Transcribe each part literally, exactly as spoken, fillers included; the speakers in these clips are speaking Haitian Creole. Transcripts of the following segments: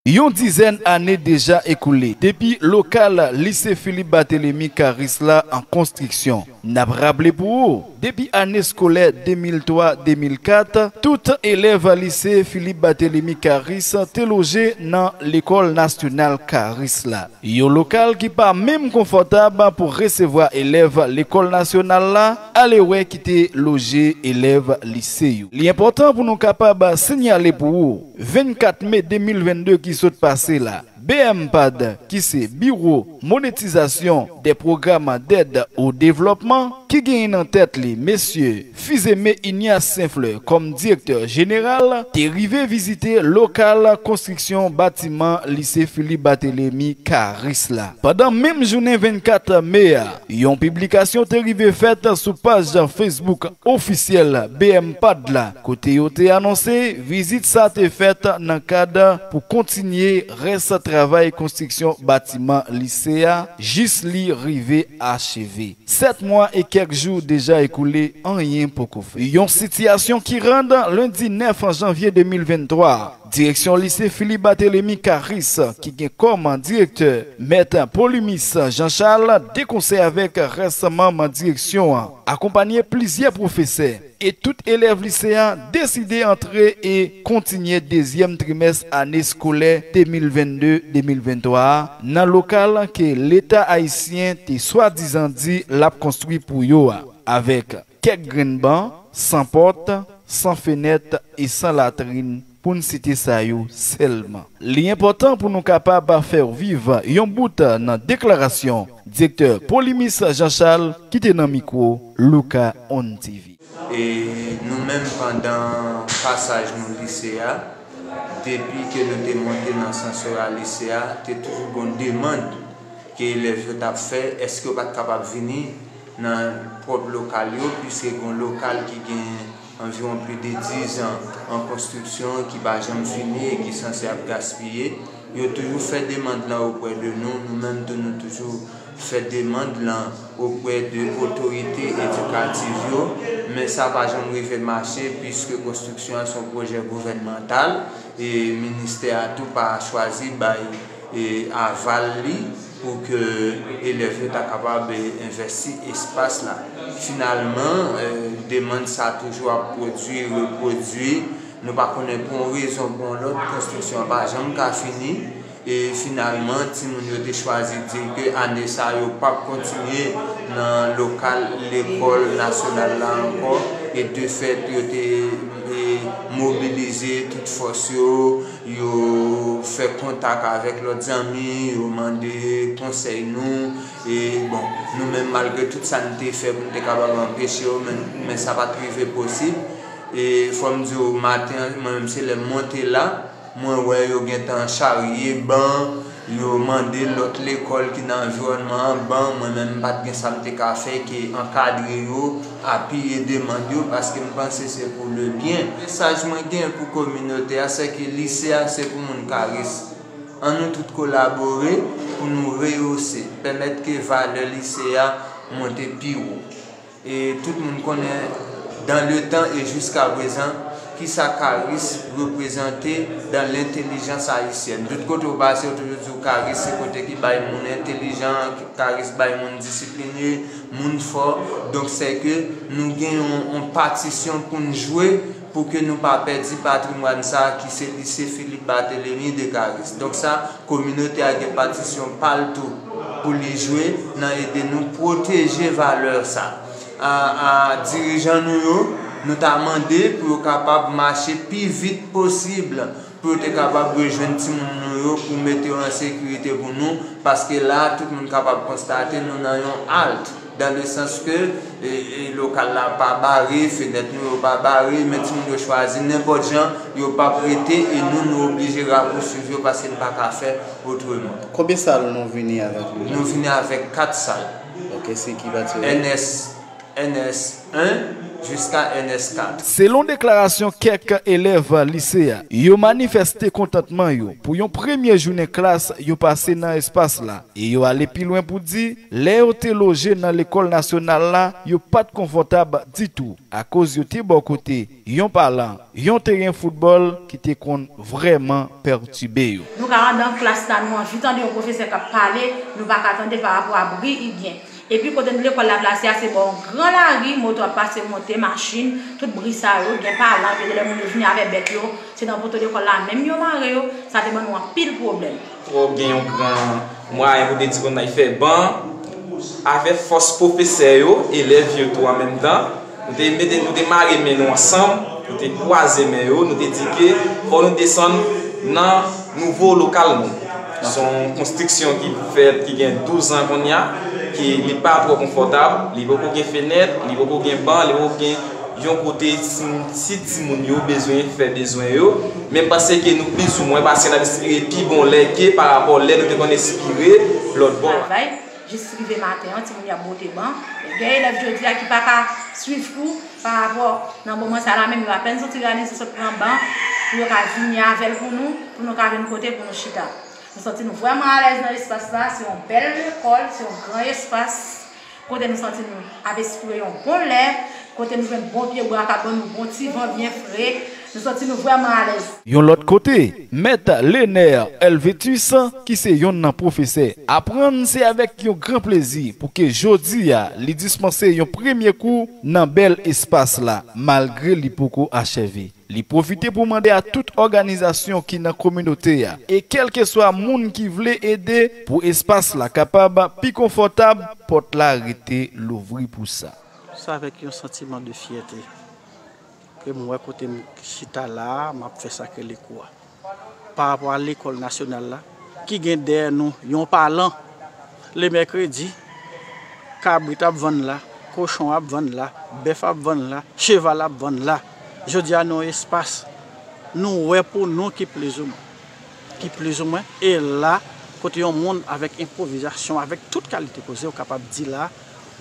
Yon dizèn ane deja ekoule depi lokal Lise Philippe Barthélemy Caris la an konstriksyon. N ap raple pou ou, depi ane eskolè de mil twa de mil kat, tout elèv lise Philippe Barthélemy Caris te loje nan Lekòl Nasyonal Caris la. Yon lokal ki pa menm konfòtab pou resevwa elèv lekòl nasyonal la, alewè ki te loje elèv lise yo. Li enpòtan pou nou kapab siyale pou ou, vennkat me de mil vennde ki sot pase la, B M pad, ki se Biwo Monetizasyon dè Pwogram dèd o Devlòpman, ki genyen nan tèt li mesye Fizeme Ignace Saint-Fleur kòm direktè jeneral, te rive vizite lokal konstriksyon batiman Lise Philippe Barthélemy Caris la. Pandan menm jounen vennkat me a, yon piblikasyon te rive fèt sou paj Facebook ofisyèl B M pad la, kote yo te anonse vizit sa te fèt nan kad pou kontinye rès travay konstriksyon batiman lise a jis li rive acheve. Sèt mwa e kèk jou deja ekoule, anyen poko fèt. Yon sitiyasyon ki rann lendi nèf janvye de mil venntwa, direksyon lise Philippe Barthélemy Caris, ki gen kòm direktè mèt Polymis Jean Charles, de konsè avèk rès manm direksyon an, akonpanye plizyè pwofesè, e tout elèv lise a deside antre e kontinye dezyèm trimès ane eskolè de mil vennde de mil venntwa a nan lokal ke Leta ayisyen te swadizan di l ap konstwi pou yo a, avèk kèk grenn ban, san pòt, san fenèt e san latrin, pou n site sa yo sèlman. Li enpòtan pou nou kapab fè w viv yon bout nan deklarasyon direktè Polymis Jean Charles ki te nan mikwo Louka On T V. E nou menm, pandan pasaj nou lise a, depi ke nou te monte nan sansè a lise a, te toujou gon demann ke elèv yo t ap fè, èske yo pa t kapab vini nan pwòp lokal yo, piske gon lokal ki gen anviwon plis de dizan an konstriksyon, ki pa janm fini e ki sanse ap gaspiye. Yo toujou fè demann lan oprè de nou, nou menm tou nou toujou fè demann lan oprè de otorite edikativ yo, men sa pa janm rive mache, piske konstriksyon an se yon pwojè gouvènmantal, e ministè a tou pa chwazi bay e aval li pou ke elèv yo ta kapab, e, envèsti espas la. Finalman, e, demann sa toujou ap pwodui, repwodui. Nou pa konnen pou yon rezon, pou yon lòt, konstriksyon an pa janm ka fini. E finalman, timoun yo te chwazi di ke ane sa yo p ap kontinye nan lokal lekòl nasyonal la ankò. E de fèt, yo te, e, mobilize tout fòs yo, yo fè kontak avèk lòt zanmi, yo mande konsèy nou. E bon, nou menm, malgre tout sa n te fè pou n te kapab anpeche yo, men, men sa pa t rive posib. E fò m di w, maten an, mwen menm, se lè m monte la, mwen wè yo gentan charye ban, yo mande lòt lekòl ki nan anviwònman an ban, mwen menm m pa t gen sa m te ka fè ke ankadre yo, apiye demann yo, paske m panse se pou le byen. Mesaj mwen gen pou kominote a, se ke lise a se pou moun Karis. An nou tout kolabore pou nou reyose, pèmèt ke valè lise a monte pi wo. E tout moun konnen, dans le temps et jusqu'à présent, kisa Karis reprezante dans l'intelligence haïtienne. Tout kote w pase, yo toujou di w Karis se kote ki bay moun entelijan, Karis bay moun disipline, moun fò. Donk, se ke nou gen yon, yon patisyon pou n jwe pou ke nou pa pèdi patrimwàn sa a ki se Lise Philippe Barthélemy de Caris. Donk, sa, kominote a gen patisyon pa l tou pou li jwe nan ede nou pwoteje valè sa. A, a, dirijan nou yo, nou ta mande pou yo kapab mache pi vit posib, pou yo te kapab rejwenn timoun nou yo, pou mete yo an sekirite pou nou, paske la, tout moun kapab konstate nou nan yon alt, dans le sens que, e, e, lokal la pa bare, fenèt nou yo pa bare, men timoun yo chwazi nenpòt jan, yo p ap rete, e nou, nou oblije rapousuiv yo, paske n pa ka fè otreman. Konbyen sal nou vini avèk nou? Nou vini avèk kat sal. Ok, se ki batiman? N S, N S en, jusqu'à N S quatre. Selon deklarasyon kèk elèv lise a, yo manifeste kontantman yo pou yon premye jounen klas yo pase nan espas la, e yo ale pi lwen pou di, lè yo te loje nan lekòl nasyonal la, yo pa t konfòtab ditou, akoz yo te bò kote yon palan, yon teren foutbòl ki te konn vrèman pètibe yo. Nou ka anndan klas la, nou anvi tande yon pwofesè k ap pale, nou pa ka tande l pa rapò a bri i gen. Epi kote lekòl la plase a, se bò yon gran lari, moto ap pase, monte, machin, tout bri sa yo, gen palan, gen de lè moun yo vini avèk bèt yo, se nan poto lekòl la menm yo mare yo, sa te ban nou anpil pwoblèm. Twò gen yon gran mwayen pou te di konn al fè ban avèk fòs pwofesè yo, elèv yo tou an menm tan. Nou te mete, nou te mare men nou ansanm, nou te kwaze men yo, nou te di ke fò nou desann nan nouvo lokal nou. Se yon konstriksyon ki fèt, ki gen douz an kounye a, ki li pa twò konfòtab, li poko gen fenèt, li poko gen ban, li poko gen yon kote si, si timoun yo bezwen fè bezwen yo. Men m panse ke nou plizoumwen pase n ap espire pi bon lè ke pa rapò lè nou te konn espire lòt bò a. Travay jis rive maten an, timoun yo ap bwote ban. Gen elèv jodi a ki pa ka swiv kou pa rapò nan moman sa la menm, yo apèn soti reyalize sot pran ban pou yo ka vini avè l pou nou, pou nou ka jwenn kote pou nou chita. Nou santi nou vrèman alèz nan espas la, se yon bèl lekòl, se yon gran espas kote nou santi nou ap espire yon bon lè, kote nou jwenn bon pye bwa k ap ban nou bon ti van byen fre, nou santi nou vrèman alèz. Yon lòt kote, Mèt Lener Helvetus, ki se yonn nan pwofesè, aprann se avèk yon gran plezi pou ke jodi a li dispanse yon premye kou nan bèl espas la, malgre li poko achève. Li pwofite pou mande a tout òganizasyon ki nan kominote a, e kèlkeswa moun ki vle ede pou espas la kapab pi konfòtab, pòt la rete louvri pou sa. Se avèk yon santiman de fyète ke m wè kote m chita la a, m ap fè sa k rele kou a. Pa rapò a lekòl nasyonal la, ki gen dèyè nou yon palan. Lemèkredi, kabrit ap vann la, kochon ap vann la, bèf ap vann la, cheval ap vann la. Jodi a, nou yon espas, nou wè pou nou ki plizoumwen, ki plizoumwen, e la, kote yon moun avèk enpwovizasyon, avèk tout kalite koze, ou kapab di la,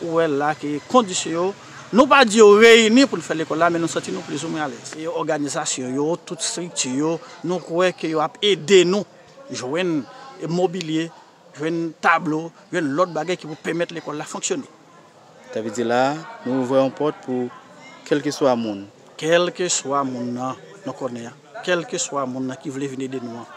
ou wè la ke kondisyon yo, nou pa di yo reyini pou n fè lekòl la, men nou santi nou plizoumwen alèz. E òganizasyon yo, tout estrikti yo, nou kwè ke yo ap ede nou jwenn mobilye, jwenn tablo, jwenn lòt bagay ki pou pèmèt lekòl la fonksyone. Sa vle di la a, nou ouvè yon pòt pou kèlkeswa moun. Kèlkeswa moun nan, nou konnen an, kèlkeswa moun nan ki vle vin ede nou an,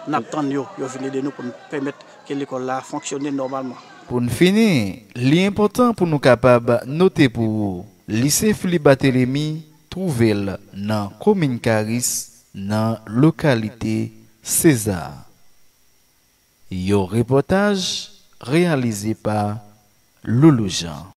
n ap tann yo, yo vin ede nou pou n pèmèt ke lekòl la fonksyone nòmalman. Pou n fini, li enpòtan pou nou kapab note pou ou, Lise Philippe Barthélemy twouve l nan komin Karis, nan lokalite Seza. Yon repòtaj reyalize pa Loulou Jean.